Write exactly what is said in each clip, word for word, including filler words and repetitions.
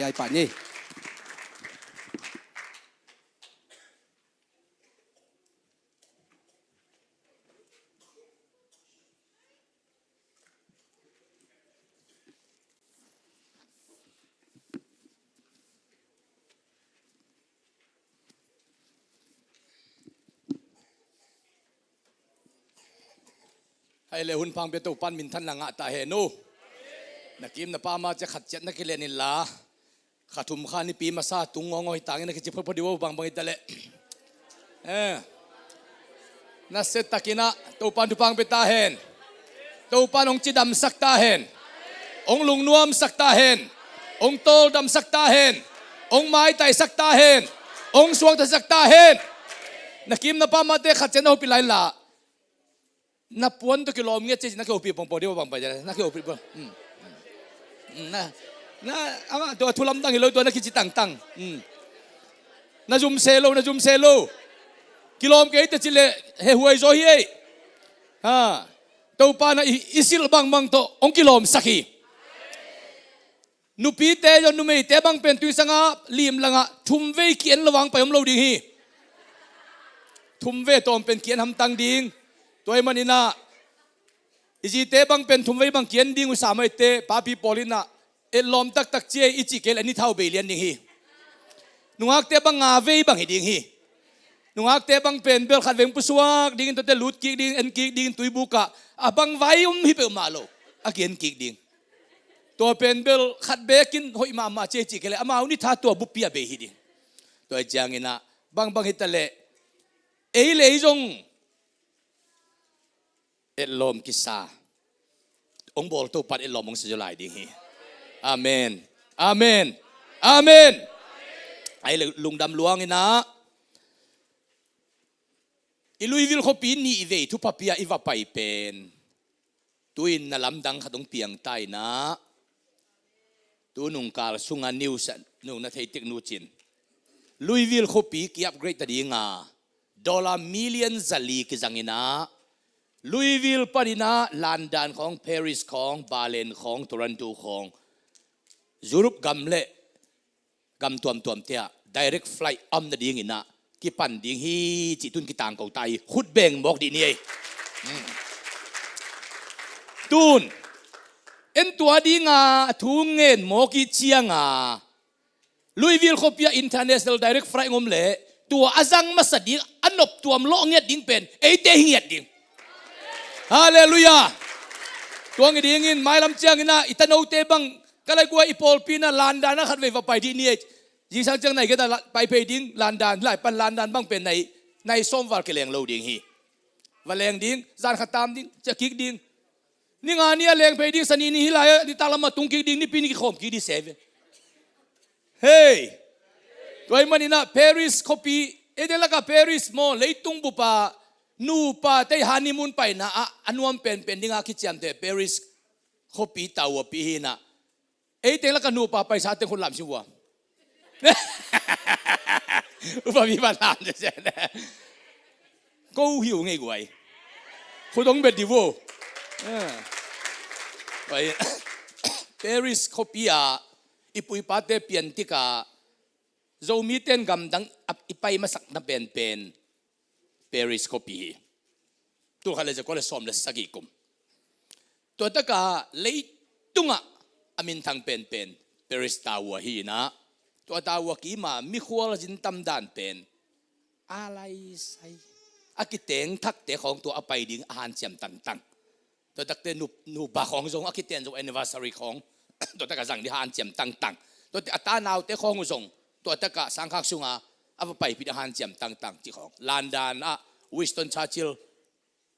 Ai pan ni. Hai le hun phang pia Topan minthan la ngah ta hen uh. Na kim na pam a cia khat ciat na kilen inla, kha thum kha nipi masa tung ngawngaw hi tangin na kici photphot dih uh bangbang hi ta leh. Eh. Na set takin ah Topan thupha hong pia ta hen. Topan hong cidamsak ta hen. Hong lungnuamsak ta hen. Hong tawldamsak ta hen. Hong maitaisak ta hen. Hong suaktasak ta hen. Na kim na pam a te khat ciat na hopih lai inla, na puan tawh kilawm ngiat ciah na kihopih pongpong dih uh bangbang hi ta leh. Na kihopih pong. Hmm. Hmm, na, na, amah tua thu lamdang hi lo, tua na kici tangtang. Hmm. Na zum se lo, na zum se lo. Kilawm kei ta cih leh hehuai zaw hi ei. Ha. Topa in ah i, i silh bangbang tawh hong kilawmsak hi. Nupite zong numeite bang pen tuisang ah limlang ah thumvei ki-en lo vang pai om lo ding hi. Thumvei tawm pen ki-en hamtang ding. Tua ahih manin ah i zite bang pen thumvei bang ki-en ding uh sa mai teh, papi pawl in ah etlawm taktak ci ei i cih kei leh a ni thau bei lian ding hi. Nungakte bang ngavei bang hi ding hi. Nungakte bang pen bel khatvei pusuak dingin, tuate lut kik ding, en kik dingin tuibuk ah, a bang vai om hi peuhmah lo, a ki-en kik ding. Tua pen bel khat bekin hoih mahmah ci ei cih kei leh amau ni tha tua buppi a bei hi ding. Tua hi ciangin ah bangbang hi ta leh, ei le ei zong etlawm kisa hong bawl Topan etlawm hong sa zaw lai ding hi. Amen. Amen. Amen. Ai le lungdam luang in ah, i Louisville khuapi nihvei thupha pia i va pai pen, tu-in na lamdang khat hong piang ta in ah, tu nungkal sungah news ah nong na thei tek nu cin, Louisville khuapi ki-upgrade ta ding a, dollar million zali kizang in ah, Louisville panin ah London khawng, Paris khawng, Berlin khawng, Toronto khawng, Europe gam le gam tuamtuamte ah direct flight om nadingin ah kipan ding hi cih tun kitangko ta hi. Khut beng mawk dih ni ei. Hmm. Tun en tua dinga thu ngen mawk i cianga, Louisville khuapi ah international direct flight hong om leh tua a zang masa ding, a nop tuam lawh ngiat ding pen eite hi ngiat ding. Halleluiah. Tua ngi dingin mailam ciangin ah i tanote bang ka lai guai i pawlpi in ah London ah khatvei va pai dih ni ei. Zingsang ciang nai kei ta, pai phei ding London, lai pan London bang pen nai, nai sawm val kileng lo ding hi. Va leng ding, zan khat tam ding, ciah kik ding. Ni nga ni a leng phei ding, Sani ni hi lai ah nitak lamah tung kik ding, Nipi ni kikhawm kik ding se ve. Hei. Tua ahih manin ah Paris khuapi, ei teng lakah Paris maw, leitung bup ah nupate honeymoon paina ah a nuam penpen dinga kiciamteh Paris khuapi tawuapi hi in ah, ei teng lakah nupa paisa teng khut lam si vua. Upa mi pa lam si se. Ko hi uh ngei guai. Khut hong bet dih vua. Ah. Paris khuapi ah i pu i pate pian tikah Zomite in gamdang a i pai masakna penpen Paris khuapi hi. Tulkhat le zakua le sawm le sagih kum. Tua takah leitungah a minthang penpen Paris Tower hi in ah, tua tower kima mikhual zin tam dan pen a lai sai, a kiteng thakte khawng tua a pai ding a hanciam tangtang. Tua takte nu, nupa khawng zong a kiten zong anniversary khawng tua takah zang ding hanciam tangtang. Tuate a ta naute khawng uh zong tua takah sangkhak sunga a va paipih ding hanciam tangtang cih khawng. London ah Winston Churchill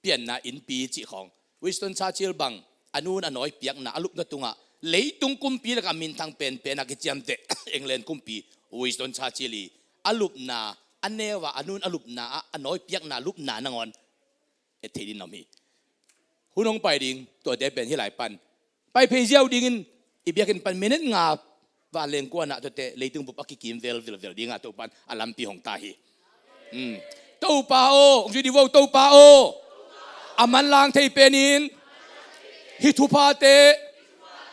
pianna innpi cih khawng. Winston Churchill bang a nun a nawi piakna a lupna tungah leitung kumpi lakah minthang penpen a kiciamteh England kumpi Winston Churchill i a lupna, a neu a a nun a lupna ah a nawi piakna lupna nangawn et theih ding na om hi. Hun hong pai ding, tuate pen hih lai pan pai phei ziau dingin i biakinn pan minute nga vanleng kuanah tuate leitung bup a kikim vel vilvel dingah Topan a lampi hong ta hi. Hmm. Topa aw, hong zui dih vo, Topa aw, a manlang thei penin hih thuphate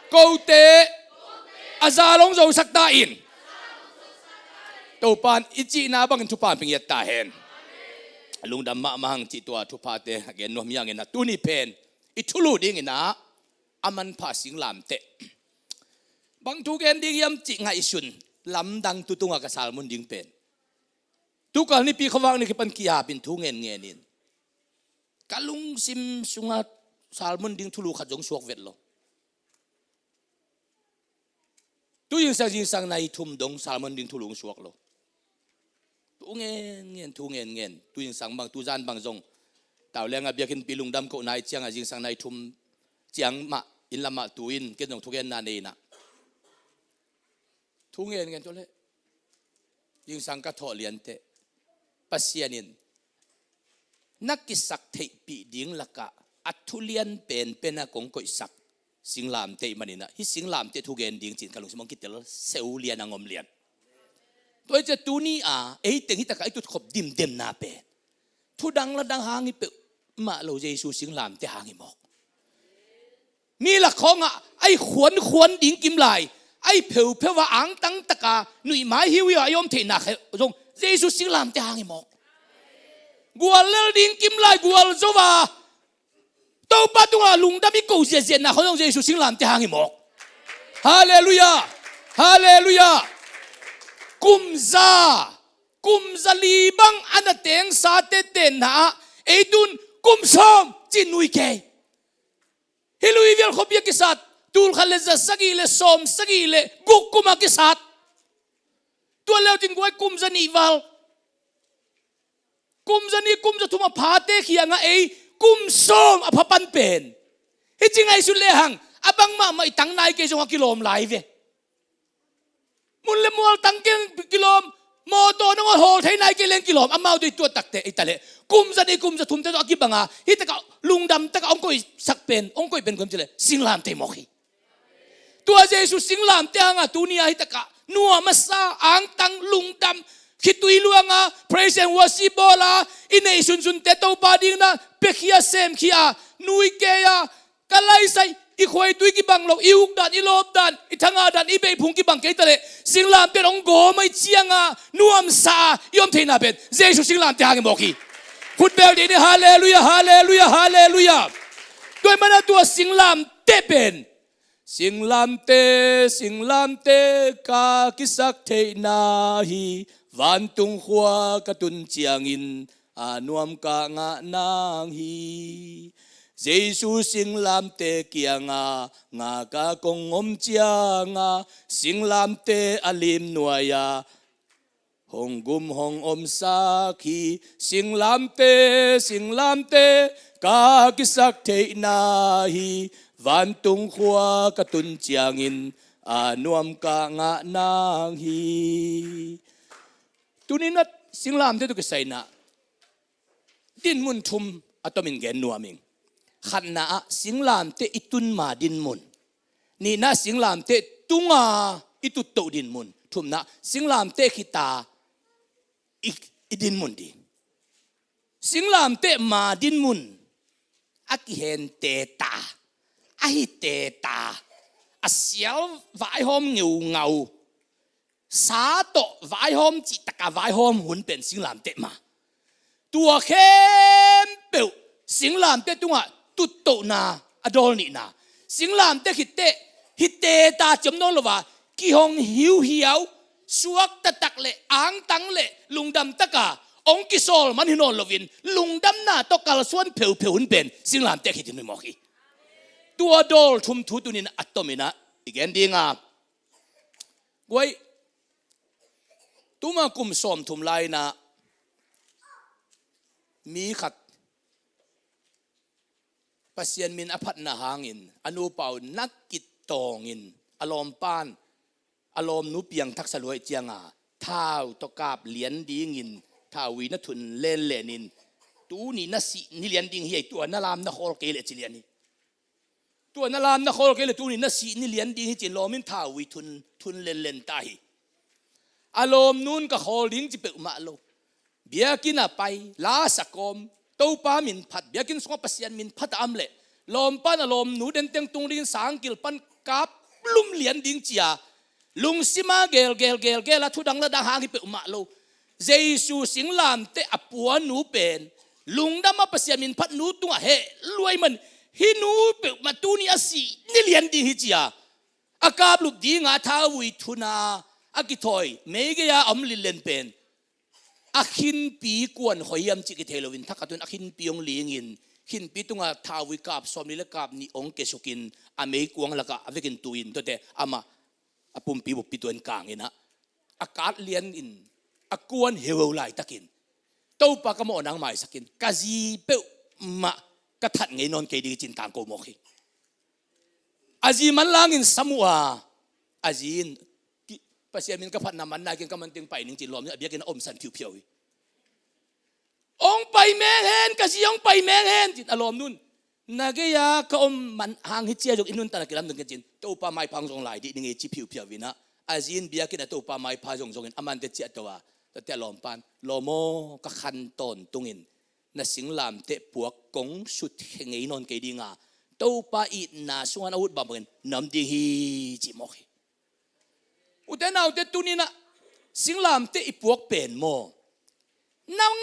kote A zal hong zosak ta in. Topa in i cihna bangin thupha hong pia ta hen. Lungdam mahmah hang cih tua thuphate a gen nuam hi hangin a tuni pen i thulu dingin ah a manpha singlamteh. Bang thu gen ding hiam cih ngaihsun lamdang tu tunga ka sermon ding pen. Tukal Nipi khuavak ni kipan ki-apin thu ngenngen in ka lungsim sunga sermon ding thulu khat zong suak vet lo. Tu zingsang, zingsang nai thum dong sermon ding thulu hong suak lo. Thu ngenngen, thu ngenngen. Tu zingsang bang, tu zan bang zong tau lenga biakinnpi lungdam koh nai cianga zingsang nai thum ciang mah inn lamah tu in ken zong thugenna nei inah. Thu ngenngen tua leh zingsang ka thawh lianteh Pasian in na kisaktheihpih ding lakah a thulian penpen a kong koihsak singlamteh ih maninah hih singlamteh thugen ding cin ka lungsim hong kitel seu lian a ngom lian. Tua hi ciah tuni a eiteng hitakah i tutkhop dimdemna pen thudang ladang hang hi peuhmah lo, Jesu singlamteh hang hi mawk. Mi lak khawngah a i khuankhuan ding kimlai, a i pheupheuh a angtang taka nuihmai hiuhiau a i om theihna khe zong Jesu singlamteh hang hi mawk. Gual lel ding kimlai gual zo a Topa tungah lungdam i ko ziahziahna khawng zong Jesu singlamteh hang hi mawk. Halleluiah. Halleluiah. Kumza, kumza li bang a na tengsa tete na ah ei tun kum sawm cin nui kei. Hih lui vial khuapi a kisat tul khat le za sagih le sawm sagih le guk kum a kisat. Tua leucin guai kum za nih val, kum za nih kum za thum a phate khiangah ei kum sawm a pha pan pen. Hih ci ngaihsut lehang a bang mahmah i tang nai kei zong a kilawm lai ve. Mun le mual tang keng kilawm, mawtaw nangawn hawl thei nai kei leng kilawm, amau dei tuah takte ei taleh kum za nih kum za thumte tawh a kibanga hih takah lungdam takah hong koihsak pen, hong koih pen kuam cileh singlamteh mawk hi. Tua Jesu singlamteh hanga tuni a hih takah nuam a sa angtang lungdam khitui luanga praise and worship bawla i neih sunsunte Topa dingna piakhia semkhia nui kei a ka laisai i khuaitui kibang lo, i ukdan, i lawpdan, i thangahdan, i beihphung kibang kei taleh singlamteh hong gawm a i cianga nuamsa a i om theihna pen Jesu singlamteh hang hi mawk hi. Khutbel dih ni, halleluiah, halleluiah, halleluiah. Tua i mana tua singlamteh pen singlamteh, singlamteh ka kisak theihna hi, vantung khua ka tun ciangin a nuam ka ngah nang hi. Jesu singlamteh kianga ngak a kong om cianga singlamteh a lim nuai-a hong gum hong omsak hi. Singlamteh, singlamteh ka kisak theihna hi, vantung khua ka tun ciangin a nuam ka ngah nang hi. Tuninah singlamteh tu kisainah dinmun thum a tomin gen nuam ing. Khatna ah singlamteh i tun ma dinmun. Nihna singlamteh tunga i tuttoh dinmun. Thumna singlamteh khita i, i dinmun ding. Singlamteh ma dinmun a kihen teta, a hi teta, a sial vaihawm ngeungau, sa tawh vaihawm cihtaka vaihawm hun pen singlamteh ma. Tua khempeuh singlamteh tungah tuttohna a dawl nihna. Singlamteh khitteh hi teta ciam nawn lo a kihong hiuhiau suak taktak le angtang le lungdam taka hong kisawl man hi nawn loin lungdamna tawh kalsuan pheupheuh hun pen singlamteh khit hi mawk hi. Tua dawl thum thu tunin a tominah i gen dinga guai, tuma kum sawmthum lai-inah mi khat Pasian min a phatna hangin a nupa uh nak kitawngin a lawmpan a lawmnu piangthaksa luai cianga thau tawh kap lian dingin thauvui na thun lenlenin tuni na sih ni lian ding hi ei, tua na lam na khawl kei leh ci lian hi. Tua na lam na khawl kei le tuni na sih ni lian ding hi ci-in lawmin thauvui thun, thun lenlen ta hi. A lawmnun ka khawl ding ci peuhmah lo. Biakinn a pai, la sa kawm, Topa min phat, biakinn sungah Pasian min phat a om leh lawmpan a lawmnu denteng tung dingin sangkil pan kap lum lian ding cia Lungsima gel gel gel gel a, thudang ladang hang hi peuhmah lo. Jesu singlamteh a puanu pen lungdam a Pasian min phat nu tungah heh luai man, hih nu peuhmah tuni a sih ni lian ding hi ci-a, a kaplup dinga thauvui thuna a kithawi meigei-a a om lilen pen a khinpi kuan khuahiam cih kithei loin thakhat un a khinpi hong lingin, khinpi tunga thauvui kap sawmli le kap nih hong kesukin, a meikuang lakah a vekin tuin, tuate amah a pumpi buppi tuan kangin ah, a kat lianin, a kuan heuheu laitakin, Topa, ka mawhna hong maisakin, ka zi peuhmah ka that ngei nawn kei ding hi cin tangko mawk hi. A zi manlangin sam uh a, a zi in, ki-, Pasian min ka phatna manna ken ka man teng pai ning cin lawm in a biakinn a omsan phiuphiau hi. Hong pai meng hen, ka zi hong pai meng hen, cin a lawm nun. Na gei-a ka om man hang hi cia zong i nuntakna kilam ding ken cin, Topa maipha hong zong lai dih ning ei ci phiuphiau in ah, a zi in biakinn a Topa maipha zongzongin a mante ciahto a, tuate a lawmpan, lawm aw, ka khan tawntungin na singlamteh puak kong sut khe ngei nawn kei dinga, Topa itna sungah na ut bangbangin na om ding hi, ci mawk hi. Ute naute, tuninah singlamteh i puak pen maw, nang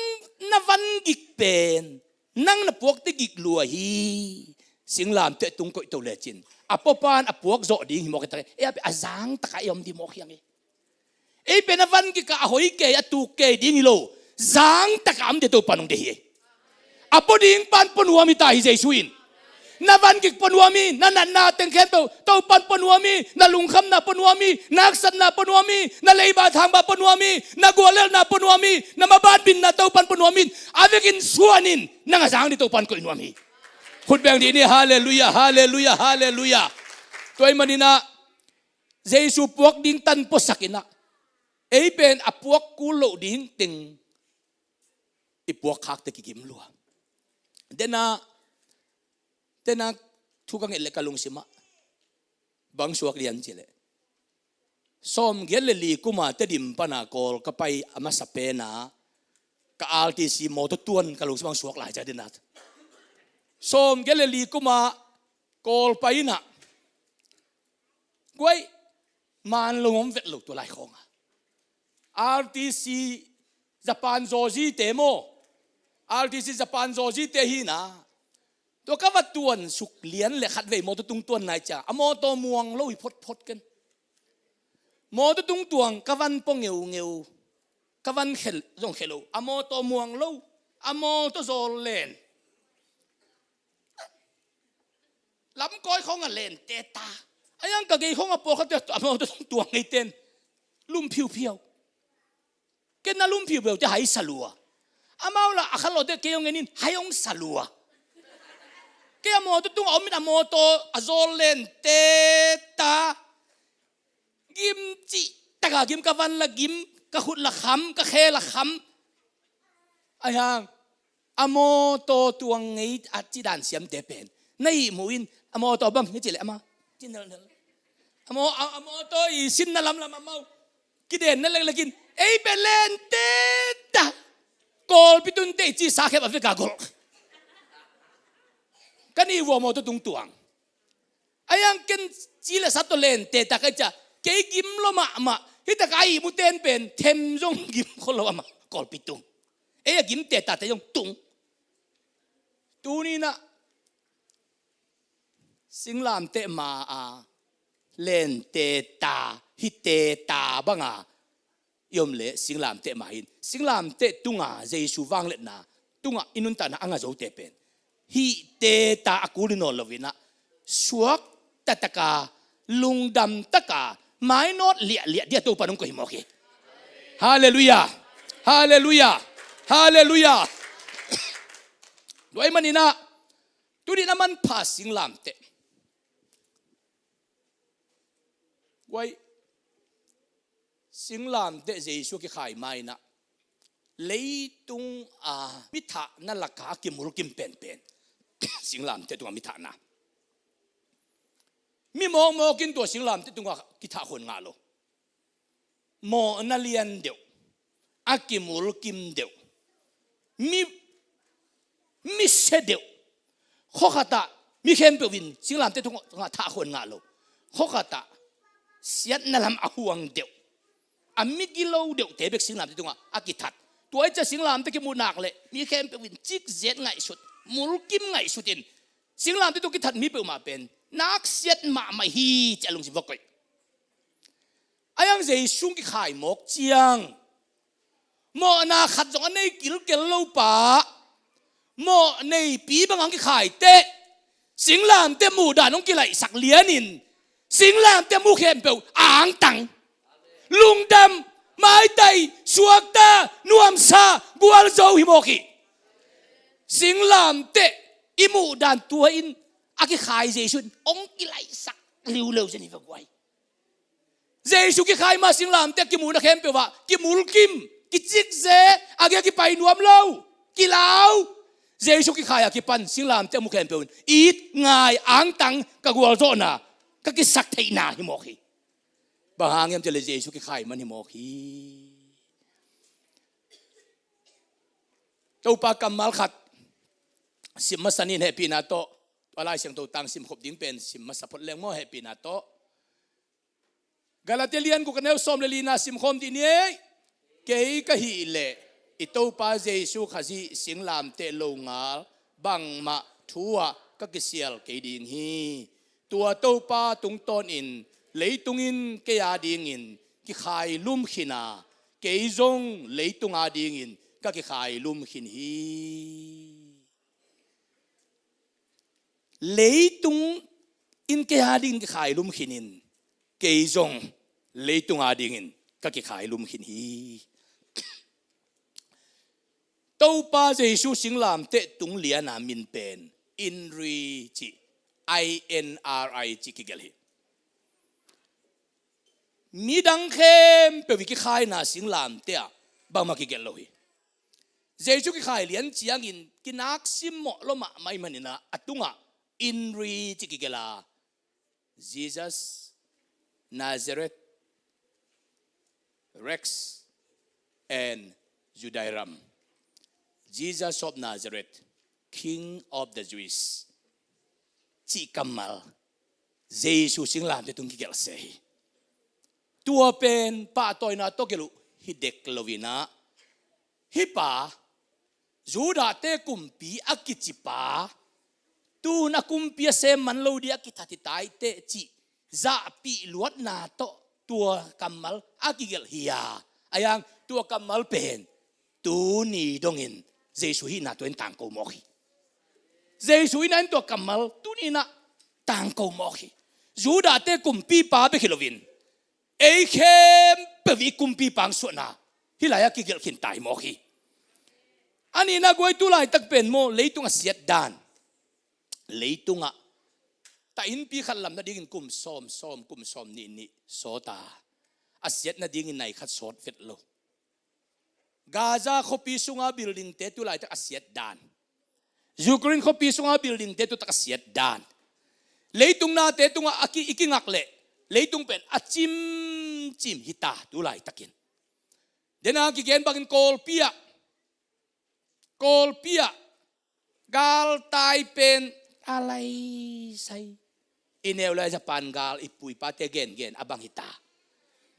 na van gik pen, nang na puakte gik lua hi. Singlamteh tung koihto lecin a puapan a puak zawh ding hi mawk hi tak hi. E a, a zangtakah i om ding mawk hi ang hi. Ei pen a van kikah a hoi kei, a tuk kei ding hi lo. Zangtakah a om ding Topa nong deih hi. A pua ding pan pua nuam hi ta hi Jesu in. Na van kik pua nuam hi, na natna teng khempeuh Topan pua nuam hi, na lungkhamna pua nuam hi, na haksatna pua nuam hi, na leiba thangba pua nuam hi, na gualelhna pua nuam hi, na mabanbinna Topan pua nuam hi. A vekin suan in, nang a zang ding Topan koih nuam hi. Khut beng dih ni, halleluiah, halleluiah, halleluiah. Tua ahih maninah Jesu puak ding tan puasak inah, ei pen a puak kul loh ding teng i puak khakte kigim lua. Dena, dena thu ka nget le ka lungsimah bang suak lian cileh, sawmgiat le li kuma Tedim pana Kawl ka pai a masa pena ka R T C mawtaw tuan ka lungsimah suak lai cia dena. Sawmgiat le li kuma Kawl pai inah, guai, man lo om vet lo tua lai khawnga. R T C Japan zawzite maw, R T C Japan zawzite hina. Tua ka va tuan suk lian le khatvei mawtaw tung tuan nai cia, a mawtaw muang lo hi photphot ken. Mawtaw tung tuang ka van pua ngeungeu, ka van khel zong khel lo. A mawtaw muang lo, a mawtaw zawl len. Lamkawi khawng a len teta. A yang ka gei khawng a pawlkhatte a mawtaw tuang ngei ten lum phiuphiau. Ken na lum phiuphiau te hai sa lua. Amau la a khan lawte kei hong enin hai hong sa lua. Kei a mawtaw tungah om in a mawtaw a zawl len teta. Gim cih taka gim, ka van la gim, ka khut la kham, ka khe la kham. Ahi hang a mawtaw tuang ngei a ci dan siamte pen na ihmu in, a mawtaw bang hi cileh ama ci nelnel. A maw, a, a mawtaw i sinna lamlam amau kiden na leklek in, ei pen len teta. Kawlpi tunte i ci sa khep a veka golh. Kan ihmu a mawtaw tung tuang. A yang ken ci le sa tawh len teta ka i cia, kei gim lo mahmah. Hi taka a ihmu ten pen them zong gim khol lo amah Kawlpi tung. Ei a gim teta te zong tung. Tuninah singlamteh ma a len teta, hi teta banga i om le singlamteh ma hin. Singlamteh tunga Jesu vangliatna tungah i nuntakna a nga zote pen hih teta a kul hi nawn loinah suak tataka, lungdam taka, mainawt liahliah dia Topa nong koih hi mawk hi. Halleluiah. Halleluiah. Halleluiah. Tua ahih maninah tunin a manpha singlamteh. Guai, singlamteh Jesu kikhai mainah leitung a mithahna laka a kimulkim penpen singlamteh tunga mithahna. Mi mawkmawkin tua singlamteh tunga kithah khon ngah lo. Mawhna lian deuh, a kimulkim deuh, mi, mi sia deuh. Khuakhatah mi khempeuh in singlamteh tungah thah khuan ngah lo. Khuakhatah siatna lam a huang deuh, a migilo deuhte bek singlamteh tungah a kithat. Tua i ciah singlamteh kimuh nak leh mi khempeuh in cikzet ngaihsut, mulkim ngaihsut in singlamteh tungah kithat mi peuhmah pen naksiat mahmah hi ci-a lungsim va koih. Ahi hang Jesu kikhai mawk ciang mawhna khat zong a nei kilkel lo pa, mawh neipi bang hong kikhai teh, singlamteh muhdan hong kilaihsak lianin singlamteh muh khempeuh angtang, lungdam, maitai, suakta, nuamsa, gualzo hi mawk hi. Singlamteh i muhdan tua in a kikhai Jesu in hong kilaihsak liuleu zen hi va guai. Jesu kikhai ma singlamteh kimuhna khempeuh ah kimulkim, kicikze, a gei a kipai nuam lo, kilau. Jesu kikhai a kipan singlamteh a mu khempeuh in it, ngai, angtang, ka gualzawhna, ka kisaktheihna hi mawk hi. Bang hang hiam cih leh Jesu kikhai man hi mawk hi. Topa kammal khat sim masa ni, hehpihna tawh. Tua Lai Siangtho tang simkhop ding pen sim masa phot leng maw, hehpihna tawh. Galatia lian guk a neu sawm le lina simkhawm dih ni ei. Kei ka hih leh i Topa Jesu Khazih singlamteh longal bangmah thu ah ka kisial kei ding hi. Tua Topa tungtawnin leitung in kei a dingin kikhai lum khin a, kei zong leitung a dingin ka kikhai lum khin hi. Leitung in kei a dingin kikhai lum khin in, kei zong leitung a dingin ka kikhai lum khin hi. Topa Jesu singlamteh tung liana min pen INRI cih, I N R I cih kigelh hi. Midang khempeuh i kikhaina singlamteh ah bangmah kigelh lo hi. Jesu kikhai lian ciangin kinak simmawh lua mahmah ahih manin ah a tungah INRI cih kigelh a, Jesus Nazareth, Rex and Judaeorum, Jesus of Nazareth, King of the Jews cih kammal Jesu singlamteh tung kigelh se hi. Tua pen pahtawina tawh gelh uh hi dek lo in ah, hih pa, Judahte kumpi a kici pa, tu-in a kumpi a sem man lo ding a kithat hi ta ei teh cih zahpih luatna tawh tua kammal a kigelh hi a, ahi hang tua kammal pen tuni dongin Jesu hihna tua in tangko mawk hi. Jesu hihna in tua kammal tuni in ah tangko mawk hi. Judahte kumpipa bek hi loin ei khempeuh i kumpipa hong suahna hih lai-ah kigelh khin ta hi mawk hi. A nihna guai, tu laitak pen maw, leitung a siat dan, leitungah ta innpi khat lam nadingin kum sawm, sawm, kum sawm nih, nih sawt a, a siat nadingin nai khat sawt vet lo. Gaza khuapi sunga buildingte tu laitak a siat dan, Ukraine khuapi sunga buildingte tu tak a siat dan, leitung nate tungah a ki, i kingak leh leitung pen a cimcim hi ta tu laitakin. Dena kigen bangin Kawlpi ah, Kawlpi ah galtai pen a laisai. I neu lai Japan gal i pu i pate gengen a bang hi ta.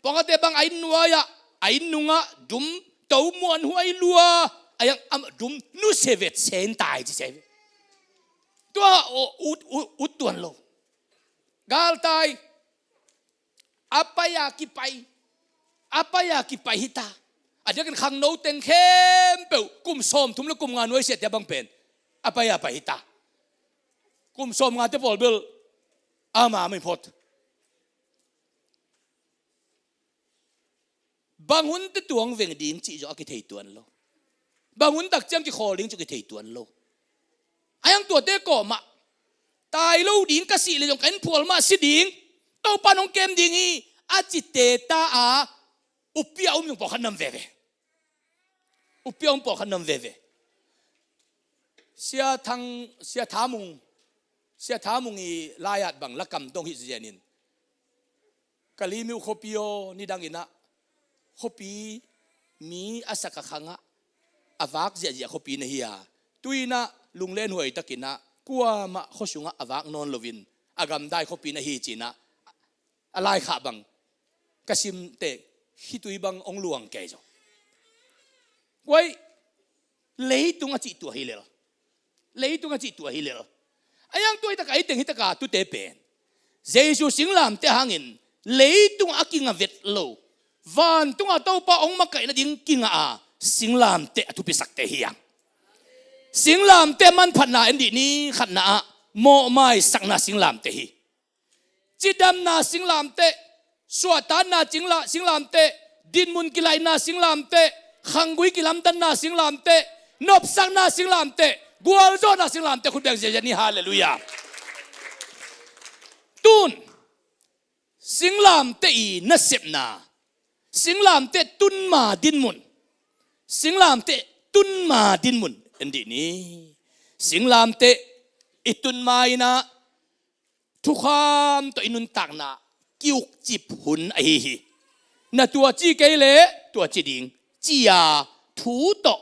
Pawngkhatte bang a inn nuai-ah, a inn nungah dum, to muanhuai lua, a yang am dum nusia vet sen tai ci se. Tua aw ut, ut, ut tuan lo. Galtai a pai a kipai, a pai a kipai hi ta. A diakin khangno teng khempeuh kum sawmthum le kum nga nuaisiahte a bang pen a pai a pai hi ta. Kum sawmngate pawl bel ama mai phot. Bang hunte tuang veng ding cih zong a kithei tuan lo. Bang hun tak ciang kikhawl ding cih kithei tuan lo. A yang tuate kawmah tai lo ding, ka sih leh zong ka inn phual mah si ding, Topa in hong kem ding hi a cite ta a, uppi a um zong pawlkhat nam veve. Uppi a um pawlkhat nam veve. Sia Thang, Sia Tha Mung, Sia Tha Mung i lai-at bang lakam dong hi zenin, Kalaymyo khuapi aw, nidangin ah khuapi mi a sakha khangah a vak ziahziah khuapi na hi a, tu-in ah lunglenhuai takin ah kuamah khua sungah a vak nawn loin a gamdai khuapi na hi ci-in ah a laikhak bang ka simte khitui bang hong luang kei zaw. Kuai, leitung a cih tua hi lel. Leitung a cih tua hi lel. A yang tua hi taka, ei teng hi taka tute pen Jesu singlamteh hangin leitung a kinga vet lo, vantunga Topa hong makaih nading kinga a, singlamteh a thupisakte hi hang. Singlamteh manphatna en dih ni. Khatna ah, mawhmaisakna singlamteh hi. Cidamna singlamteh, suahtakna singla-, singlamteh, dinmun kilaihna singlamteh, khanggui kilamdanna singlamteh, nopsakna singlamteh, gualzawhna singlamteh, khut beng ziahziah ni, halleluiah. Tun, singlamteh i nasepna, singlamteh tunma dinmun, singlamteh tunma dinmun en dih ni. Singlamteh i tunma in ah, thukham tawh i nuntakna kiukcip hun ahi hi. Na tua ci kei leh tua ci ding, ci-a thu tawh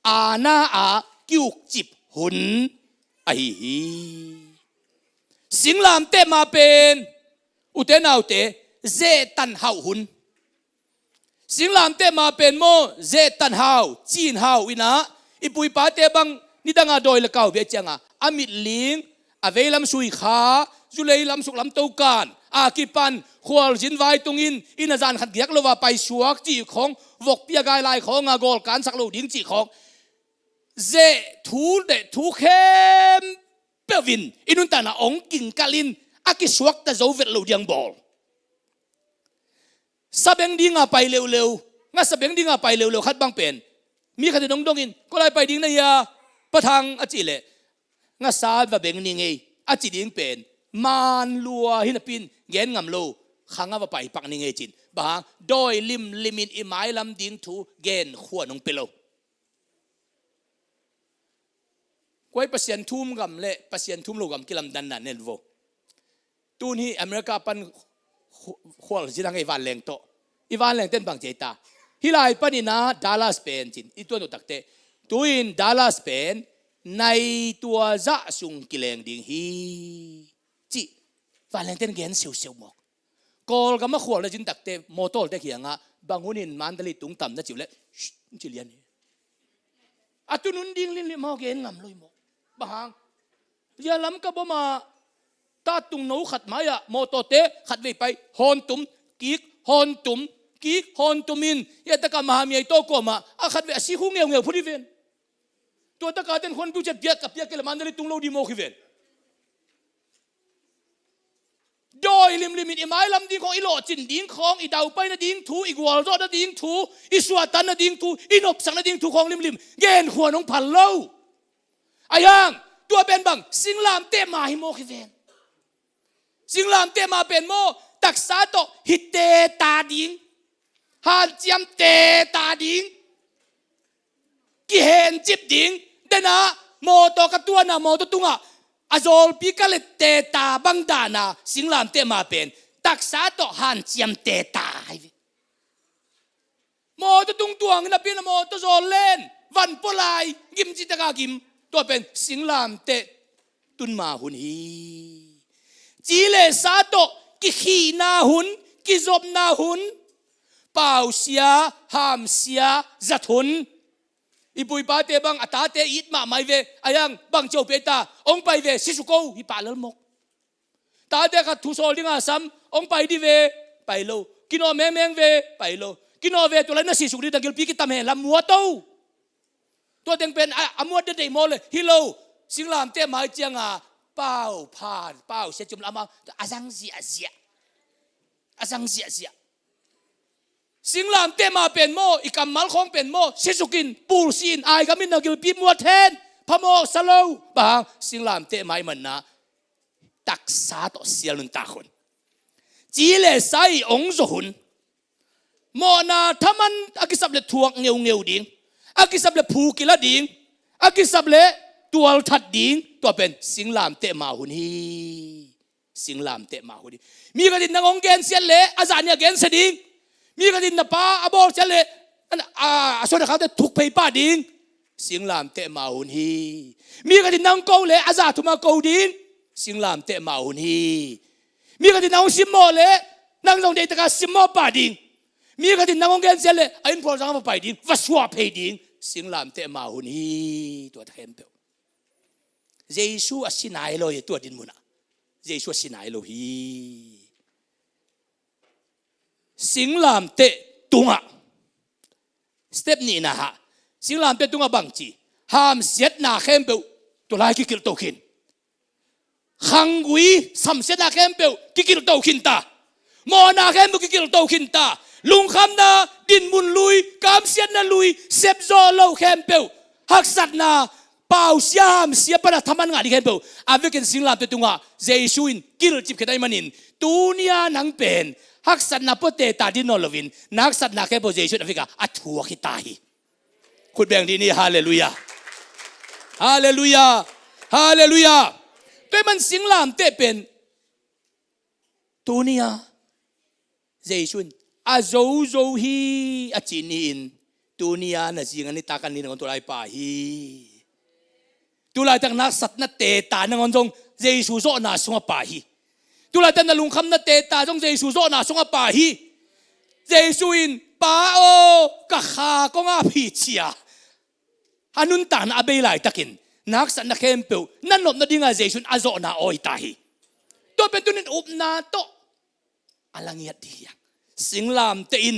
aana a kiukcip hun ahi hi. Singlamteh ma pen, ute naute, zehtan hauh hun. Singlamteh ma pen maw, zehtan hau, cin hau in ah, i pu i pate bang nidanga dawi le kau bia cianga, a mitling, a veilam sui kha, zulei lam suk lam to kan a kipan, khualzin vai tungin, inn a zan khat giak lo a paisuak cih khawng, vokpi a gai lai khawng a gawl kansak lo ding cih khawng, zeh thu le thu khempeuh in i nuntakna hong kingkalh in, a kisuakta zo vet lo diang bawl. Sabeng dinga pai leuleu, nga sabeng dinga pai leuleu khat bang pen, mi khatin hong dongin, "Koi lai pai ding na hia, Pa Thang?" a cih leh, "Nga sa va beng ni ngei," a ci ding pen, man lua hi napi in gen ngam lo, "Khang a va pai pak ni ngei," ci-in. Bang hang? Dawi limlim in i mailam ding thu genkhuan hong pia lo. Kuai, Pasian thu um gam le Pasian thu um lo gam kilamdanna en vo. Tun hi America pan khu-, khualzin a ngei vanleng tawh. I vanleng ten bang ci ei ta. Hih lai panin ah Dallas pen ci-in i tuan uh takteh, tu-in Dallas pen nai tua zah sung kileng ding hi, cih vanleng ten gen siusiu mawk. Kawlgam a khualna zin takteh, mawtawlte kiangah, "Bang hunin Mandalay tung tam na?" ci uh leh, "Shh," ci lian hi. A tunun ding limlim maw, gen ngam lo hi maw. Bang hang? Zia Lamka bawm a, ta tungno khat mai-ah mawtawte khatvei pai, hawn tum, kik, hawn tum, kik, hawn tum in, hia taka Mahamyaing tawh kuamah a khatvei a si khu ngeungeu phut hi ven. Tua taka ten khuan tu ciat piak ka piak kei leh Mandalay tung lo ding mawk hi ven. Dawi limlim in i mailam ding khawng, i lawhcin ding khawng, i daupai nading thu, i gualzawh nading thu, i suahtak nading thu, i nopsak nading thu khawng limlim genkhuan hong phal lo. Ahi hang, tua pen bang, singlamteh ma hi mawk hi ven. Singlamteh ma pen maw, taksa tawh hi teta ding, hanciam teta ding, kihencip ding. Dena, mawtaw ka tuana, mawtaw tungah a zawlpi ka leh teta bang dana, singlamteh ma pen taksa tawh hanciam teta hi ve. Mawtaw tung tuang in a pin a mawtaw zawl len, van pua lai, gim cih taka gim. Tua pen singlamteh tunma hun hi. Ci le sa tawh kikhihna hun, kizopna hun, pausia, hamsia zat hun. I pu i pate bang a tate it mahmah hi ve. Ahi hang bang ci uh pia ta, hong pai ve, si suk o, hi pah lel mawk. Tate khat thu sawl dinga sam, hong pai dih ve, pai lo. Kinawh mengmeng ve, pai lo. Kinawh ve, tua lai na si suk dih, na gilpi kitam hen la, muat o. Tua teng pen a, a muat deih deih maw le, hi lo. Singlamteh ma hi cianga pau phan, pausia cium lam a, a zang ziahziah. A zang ziahziah. Singlamteh ma pen maw, i kammal khawng pen maw, si suk in, pulsi in, ai gam in na gilpi muat hen, phamawh sa lo. Bang hang? Singlamteh ma ahih manin ah taksa tawh sial nuntak hun. Ci le sa i hong zawh hun. Mawhna thaman a kisap le thuak ngeungeu ding, a kisap le phu kila ding, a kisap le tualthat ding, tua pen singlamteh ma hun hi. Singlamteh ma hun hi. Mi khat in nang hong gensiat leh a zah nih a gensia ding. Mi khat in na pa a bawlsiat leh a, a, a suan a khakte thuk phei pah ding. Singlamteh ma hun hi. Mi khat in nang ko leh a zah thum a ko ding. Singlamteh ma hun hi. Mi khat in nang hong simmawh leh Nang zong deihtakin simmawh pah ding. Mi khat in nang hong gensiat leh a inn phualzang ah va pai ding, va suah phei ding. Singlamteh ma hun hi tua khempeuh. Jesu a si nai lo hi tua dinmun ah. Jesu a si nai lo hi. Singlamteh tungah step nihna ah, singlamteh tungah bangci, hamsiatna khempeuh tua lai kikilhto khin. Khanggui samsiatna khempeuh kikilhto khin ta. Mawhna khempeuh kikilhto khin ta. Lungkhamna, dinmun lui, kamsiatna lui, sepzawh loh khempeuh, haksatna, pausia hamsia pana thaman ngah ding khempeuh a vekin singlamteh tungah Jesu in kilhcip khit ahih manin, tuni-a nang pen haksatna pua teta ding nawn loin, na haksatna khempeuh Jesu in a vekah a thuak hi ta hi. Khut beng dih ni. Halleluiah. Halleluiah. Halleluiah. Tua ahih man singlamteh pen tuni-a Jesu in a zozo hi a cih ni-in, tuni-a na zinga nitak a ni nangawn tua lai pah hi. Tulaitak na haksatna teta nangawn zong Jesu zawhna sungah pah hi. Tulaitak na lungkhamna teta zong Jesu zawhna sungah pah hi. Jesu in, Pa aw, ka kha kong ap hi, ci-a a nuntakna a bei laitakin, na haksatna khempeuh na nopna dinga Jesu in a zawhna aw hi ta hi. Tua pen tuni-in upna tawh a la ngiat dih hi hang. Singlamteh in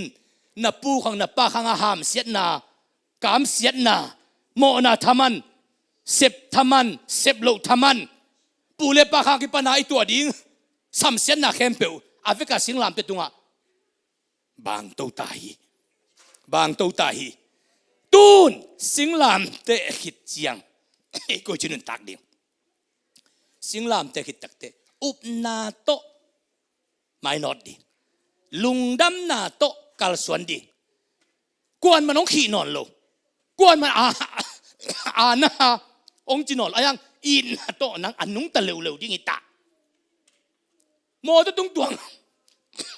na pu khang na pa khang a hamsiatna, kamsiatna, mawhna thaman, sep thaman, sep loh thaman, pu le pa khang kipana i tuah ding samsiatna khempeuh a vekah singlamteh tungah bangto ta hi. Bangto ta hi. Tun singlamteh khit ciang i koici nuntak ding. Singlamteh khit takteh upna tawh mainawt ding. Lungdamna tawh kalsuan ding. Kuaman hong khih nawn lo. Kuaman a, a na hong ci nawn lo. A hang itna tawh nang a nungta leuleu ding hi ta. Mawtaw tungtuang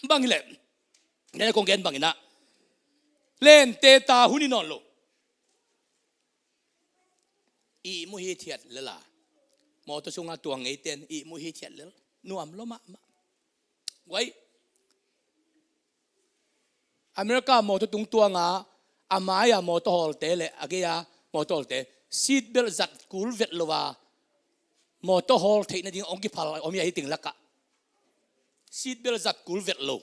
bang hileh, nene kong gen bangin ah, lente ta hun hi nawn lo. Ihmu hithiat lel a, mawtaw sunga tuang ngeiten ihmu hithiat lel. Nuam lua mahmah. Guai, America mawtaw tungtuanga a mai-a mawtaw hawlte le a gei-a mawtaw hawlte seat belt zat kul vet lo a mawtaw hawl theih nading hong kiphal om hi a, hi ting lakah. Seat belt zat kul vet lo.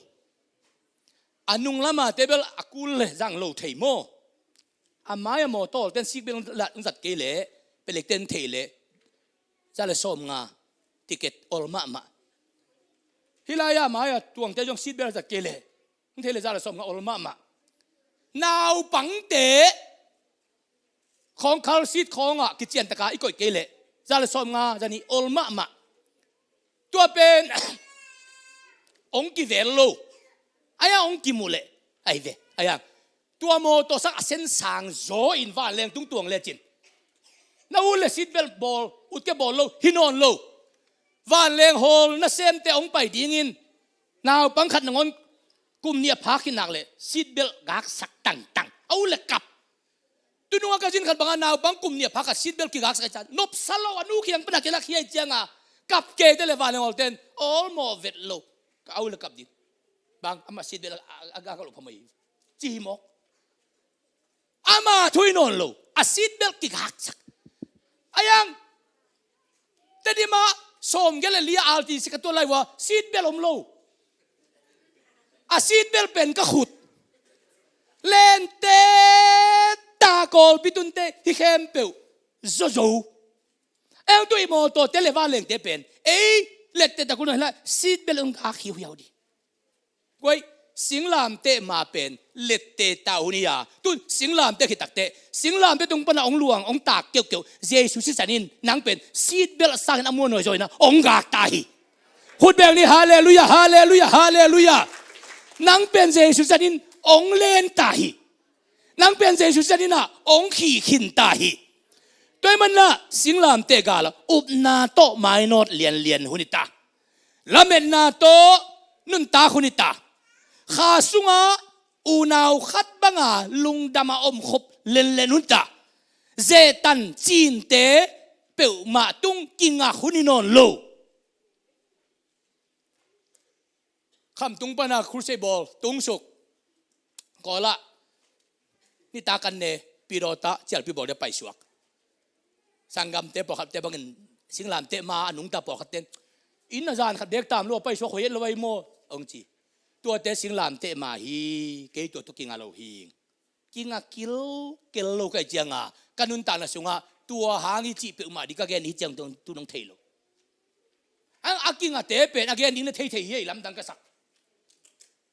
A nung lama te bel a kul le zang lo thei maw? A mai-a mawtaw hawlten seat belt zat kei leh, pelekten thei leh, za le sawm nga ticket ol mahmah. Hih lai-a mai-a tuangte zong seat belt zat kei leh, hong thei leh za le sawm nga ol mahmah. Naupangte khawng car seat khawngah kician taka i koih kei leh za le sawm nga za nih ol mahmah. Tua pen hong kivel lo. Ahi hang hong kimu leh, ahi ve, ahi hang tua mawtaw sang a sensang zaw in vanleng tungtuang lecin, na ut le seat belt bawl, ut kei bawl lo hi nawn lo. Vanleng hawl nasemte hong pai dingin naupang khat nangawn kum nih a phak khit nak leh seat belt gaksak tangtang, a ut le kap. Tununga ka zin khat banga naupang kum nih a phak khat seat belt kigaksak a, nopsa lo, a nu kiang pana kilak hi a, cianga kap kei te le vanleng hawlten ol mawh vet lo. Ka ut le kap ding. Bang, amah seat belt a, a, a gak lo phamawh hi, ci hi mawk. Ama thu hi nawn lo, a seat belt kigaksak. Ahi hang Tedim ah sawmgiat le li a R T C ka tuat lai uh a seat belt om lo. A seat belt pen ka khut. Lente ta, Kawlpi tunte hi khempeuh zozo. Ahi hang tu i mawtawte le vanlengte pen ei lette ta kul nawn hi lai, seat belt hong gak hiuhiau ding. Guai, singlamteh ma pen lette ta hun hi a, tun singlamteh khit takteh singlamteh tung pana hong luang, hong tak keuhkeuh Jesu sisan in nang pen seat belt sangin a muanhuai zaw in ah hong gak ta hi. Khut beng ni. Halleluiah, halleluiah, halleluiah. Nang pen Jesu sisan in hong len ta hi. Nang pen Jesu sisan in ah hong khih khin ta hi. Tua ahih manin ah singlamteh gal ah upna tawh mainawt lianlian hun hi ta. Lametna tawh nuntak hun hi ta. Kha sungah unau khat banga lungdam a omkhop lenlen hun hi ta. Zehtan cinte peuhmah tung kingak hun hi nawn lo. Khamtung pana crusade bawl, tung suk. Kawlah, nitak an ne, pidawta, cialpi bawl dia paisuak. Sanggamte pawlkhatte bangin, singlamteh ma a nungta pawlkhatte in, inn a zan khat bek tam lo, paisuak hoih et lo ai maw, hong ci. Tuate singlamteh ma hi, kei tua tawh kinga lo hi. Kinga kilkel lo ka hih cianga, ka nuntakna sungah tua hang i cih peuhmah ding ka gen hi ciang tu nong thei lo. A, a kingate pen a gen ding na theithei hi, ei lamdang ka sak.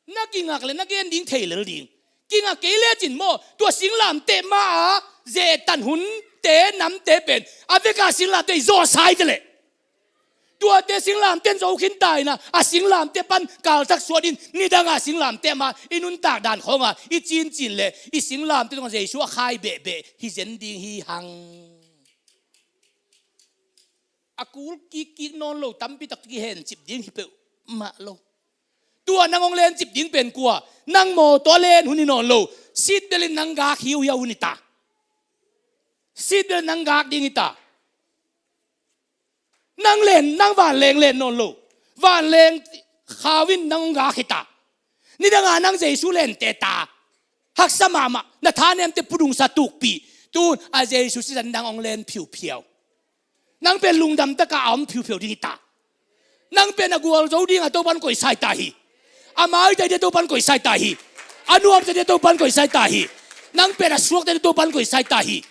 Na kingak le na gen ding thei lel ding. Kinga kei lecin maw, tua singlamteh ma a zehtan hunte namte pen a veka singlamteh i zawhsa hi te leh. Tuate singlamteh in zo khin ta in a, a singlamteh pan kaltak suat in, nidanga singlamteh ma i nuntak dan khawnga i cincin le i singlamteh tungah Jesu a khai behbeh hi zen ding hi hang. A kul kikkik nawn lo, tampi tak kihencip ding hi peuhmah lo. Tua nang hong lencip ding pen kua? Nang mawtaw a len hun hi nawn lo. Seat belt in nang gak hiuhiau hun hi ta. Seat belt in nang gak ding hi ta. Nang len, nang vanleng len nawn lo. Vanleng khau in nang hong gak hi ta. Nidanga nang Jesu lente ta. Haksa mahmah, na thanemte pudungsa tukpih. Tun a Jesu sisan nang hong len phiuphiau. Nang pen lungdam taka a om phiuphiau ding hi ta. Nang pen a gualzo dinga Topan koihsa hi ta hi. A maitai dia Topan koihsa hi ta hi. A nuamsa dia Topan koihsa hi ta hi. Nang pen a suakta dia Topan koihsa hi ta hi.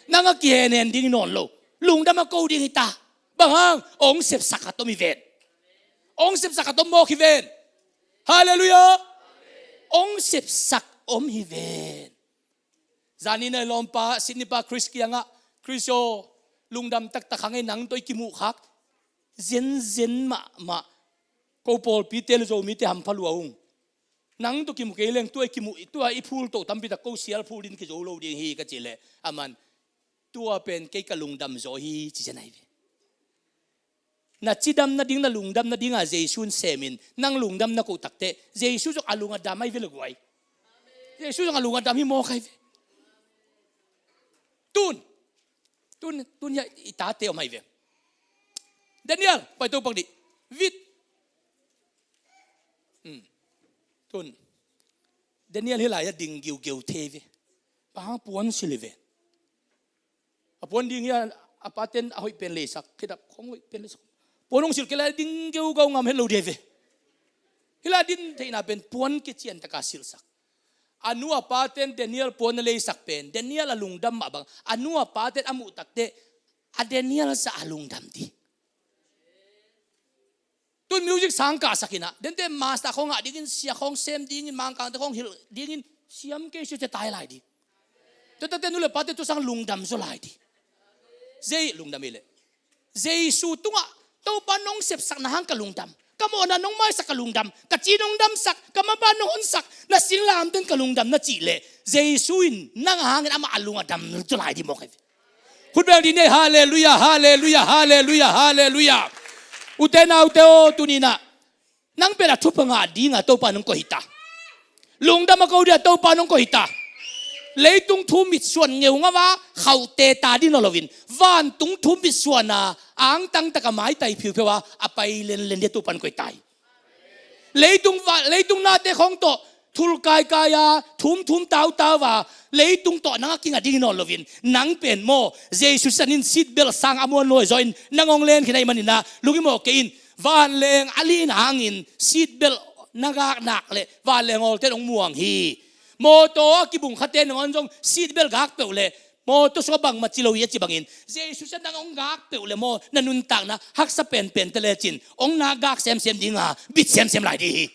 Nang a kihenhen ding hi nawn lo. Lungdam a ko ding hi ta. Bang hang, hong sepsak khat om hi ven. Hong sepsak khat om mawk hi ven. Halleluiah. Hong sepsak om hi ven. Zanin a i lawmpa Sydney pa Chris kiangah, Chris aw, lungdam taktak hang ei, nang tawh i kimuh khak zenzen mahmah. Ko pawlpite le Zomite hampha lua ung. Nang tawh kimu kei leng tua i kimuh, tua i phul toh tampi tak ko sial phul din kizo lo ding hi ka cih leh, aman, tua pen kei ka lungdam zaw hi ci zen ahi ve. Na cidam nading, na lungdam nadinga Jesu in semin, nang lungdam na koh takteh Jesu zong a lung a dam ahi ve le guai. Jesu zong a lung a dam hi mawk ahi ve. Tun, tun, tun hiah i tate om ahi ve. Daniel, pai to pak dih. Vit. Hmm. Tun. Daniel hi lai-ah ding giugeu thei ve. Bang hang puan sil hi ve. A puan ding hi a, a paten a hoih pen leisak, khedap khong hoih pen leisak. Puan hong sil kei lai ding geugau ngam het lo dih ve. Hi lai din theihna pen puan kician taka silsak. A nu a paten Daniel puan a leisak pen, Daniel a lungdam mah bang, a nu a paten a muh takteh, a Daniel sa a lungdam dih. Tun music sang kahsak in ah, dente master khawng ngah dingin, sia khawng sem dingin, mangkangte khawng hilh dingin, siam kei siate tai lai dih. Tuate nu le pate tu sang lungdam zaw lai dih. Zei lungdam hi leh, Jesu tungah, Topa nong sepsakna hang ka lungdam, ka mawhna nong maisak ka lungdam, ka ci nong damsak, ka maban nong honsak, na singlamteh in ka lungdam na cih leh, Jesu in nang a hangin amah a lung a dam zaw lai dih mawk hi. Khut beng dih ni, halleluiah, halleluiah, halleluiah, halleluiah. Ute naute aw, tuni-in ah nang pen a thupha ngah dinga Topa nong koih hi ta. Lungdam a ko dinga Topa nong koih hi ta. Leitung thu mitsuan ngeungau a khauhte ta ding nawn loin, vantung thu mitsuan a angtang taka maitai phiuphiau a, a pai lenlen dinga Topa nong koih ta hi. Leitung va, leitung nate khawng tawh thul kaikai a, thumthum tautau a, leitung tawh nang a kinga ding hi nawn loin, nang pen maw, Jesu sisan in seat belt sang a muan luai zaw in nang hong len khin ahih manin ah, lunghimawh kei in, vanleng a lihna hangin seat belt na gak nak leh vanleng awlten hong muang hi. Mawtaw a kibung khate nangawn zong seat belt gak peuh leh, mawtaw sungah bangmah ci lo hi a ci bangin, Jesu sisan nang hong gak peuh leh maw, na nuntakna haksa penpente lecin hong nak gak semsem dinga bit semsem lai dih hi.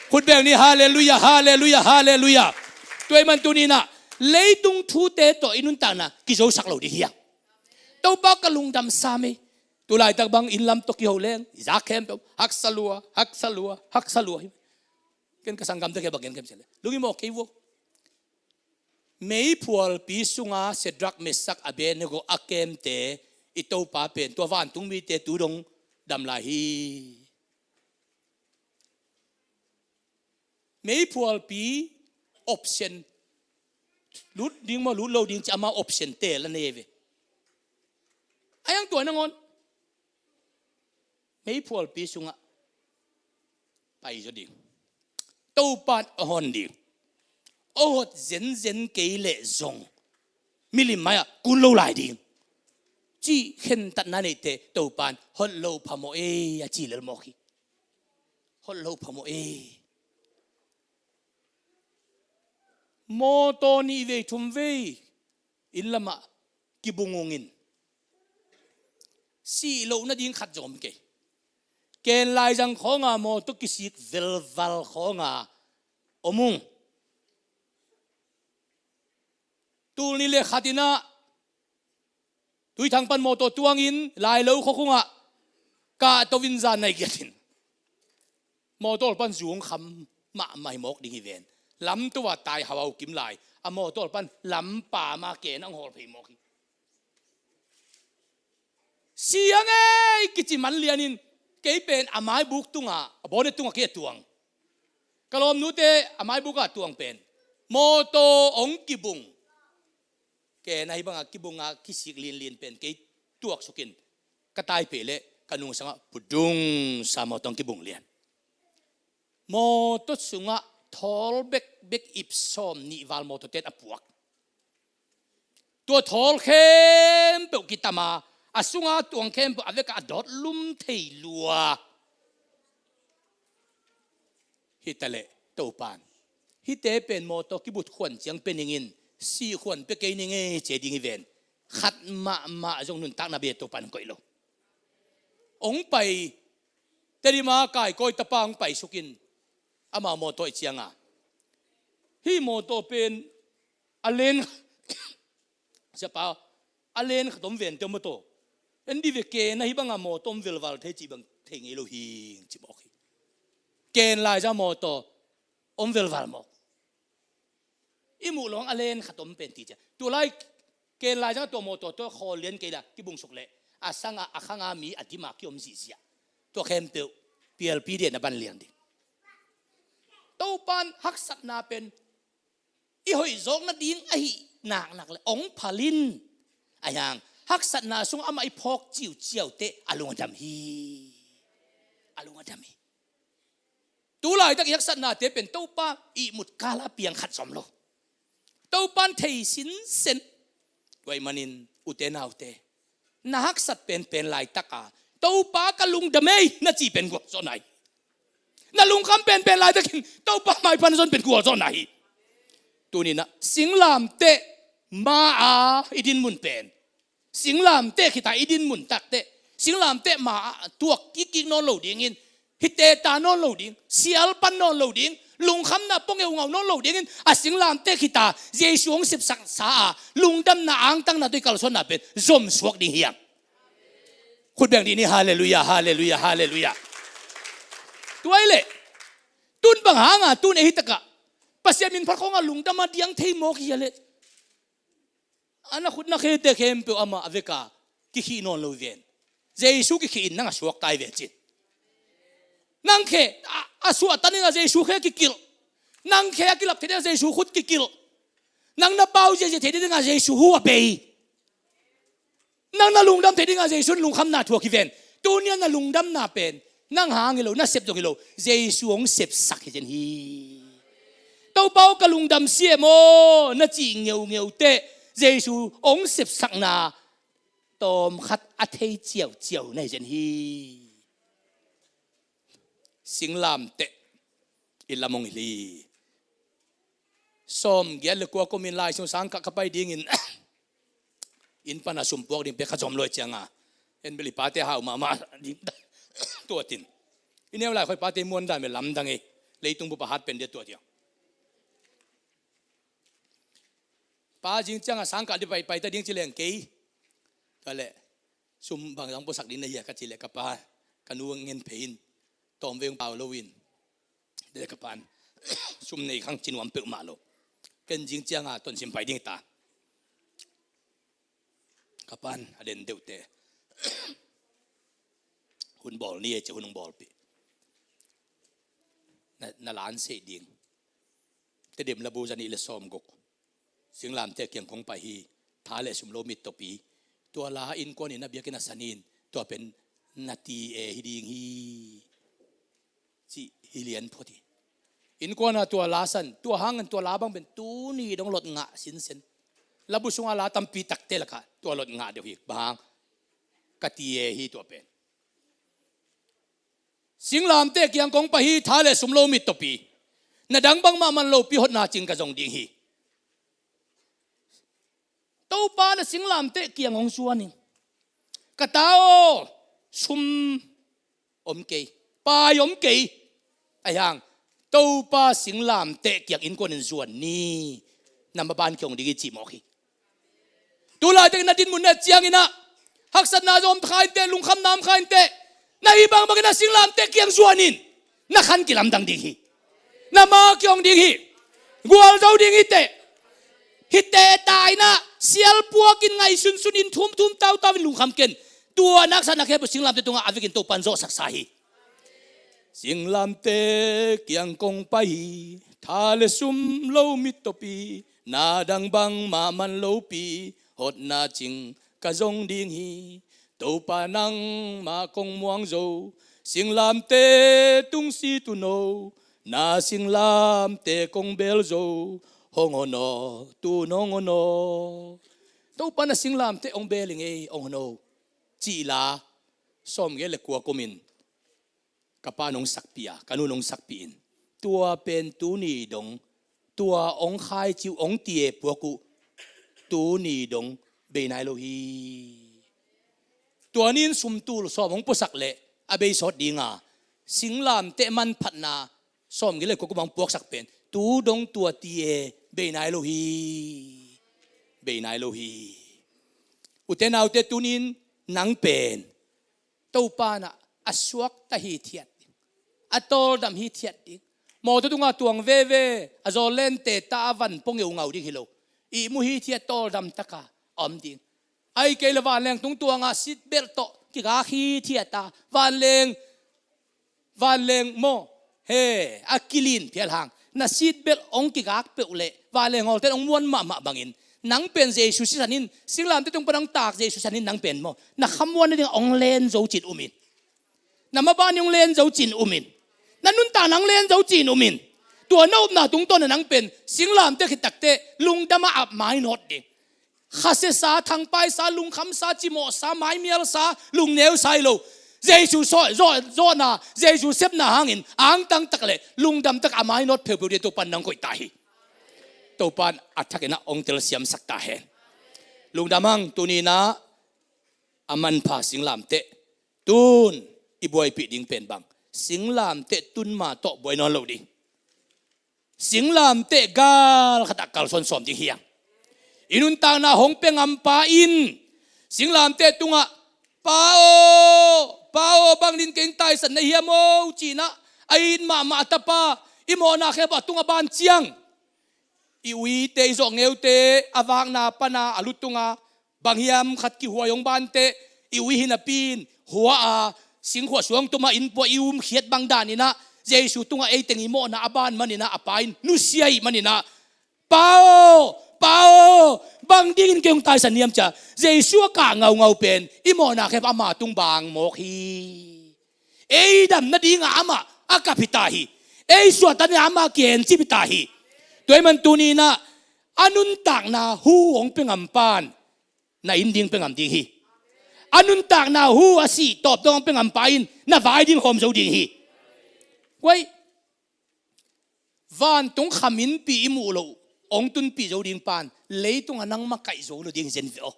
Khut beng ni, halleluiah, halleluiah, halleluiah. Tua ahih man tuni-in ah, leitung thute tawh i nuntakna kizosak lo ding hi hang. Topa ka lungdam sam ei. Tu laitak bang inn lam tawh kiho leng, i zak khempeuh haksa lua, haksa lua, haksa lua hi. Ken ka sanggamte kiangah bang gen ka hiam cih leh, lunghimawh kei vo. Meiphualpi sunga Shadrach, Meshach, Abednego a kemte i Topa pen tua vantung mite tu dong dam lai hi. Meiphualpi option, lut ding maw, lut lo ding ci, amau option teel a nei ve. A hiang tua nangawn meiphualpi sungah pai zaw ding. Topan a hon ding. A hot zenzen kei leh zong milim mai-ah kun lo lai ding. Cih khentatna neite Topan hot lo phamawh ei a ci lel mawk hi. Hot lo phamawh ei. Mawtaw nih vei thum vei inn lamah kibung ungin sih loh nading khat zong om kei. Ken laizang khawnga mawtaw kisik velval khawnga om ung. Tul nih le khat inah Tuithang pan mawtaw tuangin Lailo khuakhungah kahto in zan nai giatin mawtaw pan zungkham mahmah hi mawk ding hi ven. Lamto a tai hauhau kim lai a mawtaw pan lampam a ken ang hawl phei mawk hi. Siang ei kici man lianin kei pen a maibuk tungah a bawne tungah kei a tuang. Ka lawmnute a maibuk a tuang pen mawtaw ong kibung. Ken ahi banga kibunga kisik linlin pen kei tuaksukin ka taipeh leh ka nungsangah pudung sa mawtaw ong kibung lian. Mawtaw sungah thawl bekbek ip sawm nih val mawtaw ten a puak. Tua thawl khempeuh kitama a sunga tuang khempeuh a vekah a dawt lum thei lua. Hitaleh Topan hihte pen mawtaw kibut khuan ciang pe ningin sih khuan pe kei ning ei ci ding hi ven. Khat mahmah zong nuntakna bia Topan koih lo. Ong pai Tedim a kaikawi tapa ong paisukin ama mawtaw i cianga hih mawtaw pen a len siapa a len khat om vente mawtaw en di ve ken ahi banga mawtaw om velval thei cih bang thei ngei lo hing ci mawk hi. Ken laizang mawtaw om velval mawk. I muh lawng a len khat om pen ti cia tulai ken laizang tua mawtaw tua khawl lian kei la kibung suk leh a sanga a khanga mi a dima kiom zihziah. Tua khempeuh pialpi dian a ban liang ding. Topan haksatna pen i hoih zawk nading ahi naknak le ong phalin a hiang haksatna sung amah i phawk ciuciau teh a lung a dam hi. A lung a dam hi. Tulaitak i haksatnate pen Topa ihmut kala piang khat zom lo. Topan thei sinsen. Tua ih manin ute naute na haksat penpen laitaka Topa ka lungdam ei na cih pen gualzawhna hi. Na lungkham penpen laitakin Topa maipan zon pen gualzawhna hi. Tuninah singlamteh ma-a i dinmun pen singlamteh khita i dinmun takteh singlamteh ma-a tuak kikkik nawn lo dingin hite ta nawn lo ding sialpan nawn lo ding lungkhamna pongeu ngau nawn lo dingin a singlamteh khita Jesu hong sepsaksa a lungdamna angtangna tui kalsuanna pen zomsuak ding hiam? Khut beng dih ni. Halleluia, halleluia, halleluia. Tuai leh tun bang hanga tun ei hitakah Pasian min phat khawngah lungdam a diang thei mawk hia leh a na khut na khete khempeuh amah a veka kikhih nawn lo ven. Jesu kikhih in nang a suaktai ve cin. Nang khe a suahtan inga Jesu khe kikilh. Nang khe a kilap thei dinga Jesu khut kikilh. Nang na pau ziazia thei dinga Jesu hu a bei. Nang na lungdam thei dinga Jesu in lungkhamna thuak hi ven. Tunia na lungdamna pen nang hang hi lo na sep zong hi lo Jesu hong sepsak hi zen hi. Topa aw ka lungdam siam aw na cih ngeungeu teh Jesu hong sepsakna tawmkhat a thei ciauciau na hi zen hi. Singlamteh i lam hong hilh hi. Sawm giat le kua kumin lai sung sang kah ka pai dingin inn pana sumpuak ding pek kha zom luai cianga en bel i pate hau mahmah ding tuatin i neu lai khoi pate muan dan me lamdang ei. Leitung bupa hat pen dia tuatia pa zing cianga sang kah di pai pai ta ding ci leng kei. Tua leh sum bang zang puasak ding na hia ka ci leh ka pa ka nu ngen phei in tawm veng pau lo in. Dede ka pan sum nei khang cinuam peuhmah lo. Ken zing cianga tonsim pai ding ta. Ka pan a den deuhte hun bawl ni e ci hun hong bawlpih. Na, na lan sei ding. Tedim labu zanih le sawm guk. Singlamteh kiang kong pai hi. Tha le sum lo mit topi. Tua la innkuan in a biakinn a sanin tua pen na ti e hi ding hi. Cih hi lian phot hi. Innkuan ah tua la san, tua hangin tua la bang pen tuni dong lot ngah sinsen. Labu sungah la tampi takte lakah tua lot ngah deuh hi. Bang hang? Ka ti e hi tua pen. Singlamteh kiang kong pai hi, tha le sum lo mit tawpi. Na dang bangmah man lopi, hotna cing ka zong ding hi. Topa na singlamteh kiang hong zuan in. Ka ta aw, sum om kei, pai om kei. Ahi hang Topa singlamteh kiang innkuan in zuan ni. Na maban kiang ding hi ci mawk hi. Tulaitak na dinmun na ciangin ah haksatna zong om kha inteh, lungkhamna om kha inteh. Na hih bangbangin a singlamteh kiang zuan in. Na khan kilamdang ding hi. Na ma kiong ding hi. Gualzo ding hi teh. Hi teh ta in ah sialpuak in, ngaihsunsun in, thumthum tautau in lungkham ken. Tua na haksatna khempeuh singlamteh tungah a vekin Topan zawhsaksa hi. Singlamteh kiang kong pai hi, tha le sum lo mit tawpi, na dang bangmah man lopi, hotna cing ka zong ding hi. Topa nangmah kong muang zo, singlamteh tungsi tuno, na singlamteh kong bel zo, hong hon aw, tun hong hon aw. Topa na singlamteh hong bel i ngei, hong hon aw. Cih la sawmgiat le kua kumin ka pa nong sakpih a, ka nu nong sakpih in, tua pen tuni dong, tua hong khaici uh, hong ti e puak uh, tuni dong bei nai lo hi. Tua ni-in sumtul sawm hong puasak leh a bei sawt ding a, singlamteh manphatna sawmgiat le kua kum hong puaksak pen tu dong tua ti e bei nai lo hi. Bei nai lo hi. Ute naute, tuni-in nang pen Topa in ah a suakta hithiat ding, a tawldam hithiat ding, mawtaw tungah tuang veve, a zawl lente ta a van pua ngeungau ding hi lo. Ihmu hithiat, tawldam taka a om ding. Ahih kei leh vanleng tungtuangah seat belt tawh kigak hithiat a, vanleng, vanleng maw, he, a kilin phial hang na seat belt hong kigak peuh leh vanleng hawlten hong muan mahmah bangin, nang pen Jesu sisan in, singlamteh tung pan hong tak Jesu sisan in, nang pen maw, na khamuan nading hong len zo cin um in. Na maban hong len zo cin um in. Na nuntakna hong len zo cin um in. Tua na upna tungtawn ah nang pen singlamteh khit takteh lungdam a ap mai nawt ding. Khasiasa, thangpaisa, lungkhamsa, cimawhsa, maimialsa, lungneusa hi lo. Jesu sawh, zawh, zawhna, Jesu sepna hangin angtang tak leh lungdam tak a mai nawt pheupheu ding Topan nang koih ta hi. Topan a thakin ah hong telsiamsak ta hen. Lungdam hang. Tuni-in ah a manpha singlamteh tun i buaipih ding pen bang? Singlamteh tun ma tawh buai nawn lo ding. Singlamteh gal khatah kalsuan sawm ding hi hang. I nuntakna hong pia ngampa in singlamteh tungah, "Pa aw, Pa aw, bang dingin kei hong taisan na hiam aw?" ci-in ah a it mahmah a tapa, i mawhna khempeuh a tungah ban ciang, i uite, i zawhngente, a vakna pana a lu tunga bang hiam khat kihuai hong banteh, i ui hi napi-in hua a, singkhuah suangtum a inn pua i umkhiat bang danin ah Jesu tungah ei teng i mawhna a ban manin ah, a pa in nusia ahih manin ah, "Pa aw, Pa aw, bang dingin kei hong taisan hiam?" ci-a Jesu a kah ngaungau pen i mawhna khempeuh ama tung bang mawk hi. Ei dam nadingah amah a kap hi ta hi. Ei suahtak nadingah amah kiencip hi ta hi. Tua ahih man tuni-in ah a nuntakna hu hong pia ngampa in na inn ding pia ngam ding hi. A nuntakna hu a sih tawp dong hong pia ngampa in na vai ding hawm zo ding hi. Kuai, vantung kham innpi i muh loh hong tunpih zo ding pan leitungah nang makaih zo lo ding hi zen ve aw.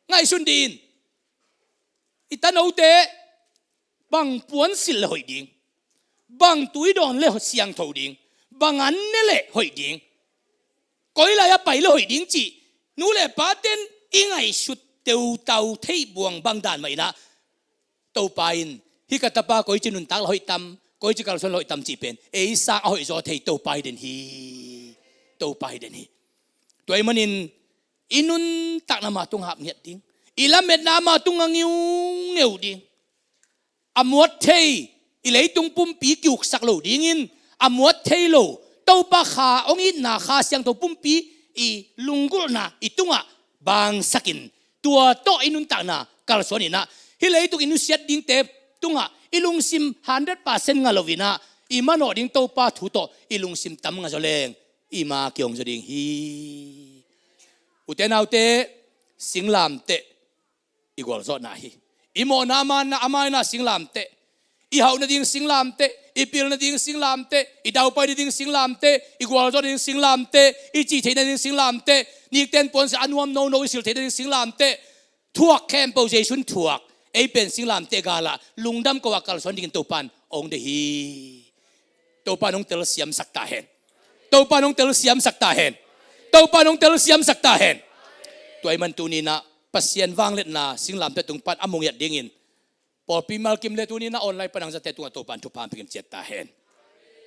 Ngaihsun dih in. I tanote bang puansilh le hoih ding, bang tui dawn le siangtho ding, bang an ne le hoih ding, koi lai-ah pai le hoih ding cih nu le paten i ngaihsut teutau theih buang bang dan mah in ah, Topa in, "Hih ka tapa koici nuntak le hoih tam, koici kalsuan le hoih tam," cih pen ei sang a hoihzaw thei Topa hi den hi. Topa hi den hi. Tua ahih manin i nuntakna ama tungah hap ngiat ding, i lametna ama tungah ngiungeu ding. A muat thei i leitung pumpi kiuksak lo dingin, a muat thei lo Topa Kha hong itna Kha Siangtho pumpi i lunggulhna i tungah bangsakin, tua tawh i nuntakna kalsuan in ah, hih leitung i nusiat dingte tungah i lungsim hundred percent ngah lo in ah, i manawh ding Topa thu tawh i lungsim tam nga zaw leng i ma kihong zaw ding hi. Ute naute, singlamteh i gualzawhna hi. I mawhna a maina, a maina singlamteh, i hauh nading singlamteh, i pil nading singlamteh, i daupai nading singlamteh, i gualzawh nading singlamteh, i cih theih nading singlamteh, nikten puansia a nuam nono i silh theih nading singlamteh, thuak khempeuh Jesu'n thuak. Ei pen singlamteh galah lungdam ko-a kalsuan dingin Topa'n ong deih hi. Topa'n ong telsiamsak ta hen. Topa'n ong telsiamsak ta hen. Topa'n ong telsiamsak ta hen. Tua ahih man tuni-in ah Pasian vangliatna singlamteh tung pan a mu ngiat dingin pawlpi malkim le tuni-in ah online pan hong zate tungah Topa'n thupha pia kim ciat ta hen.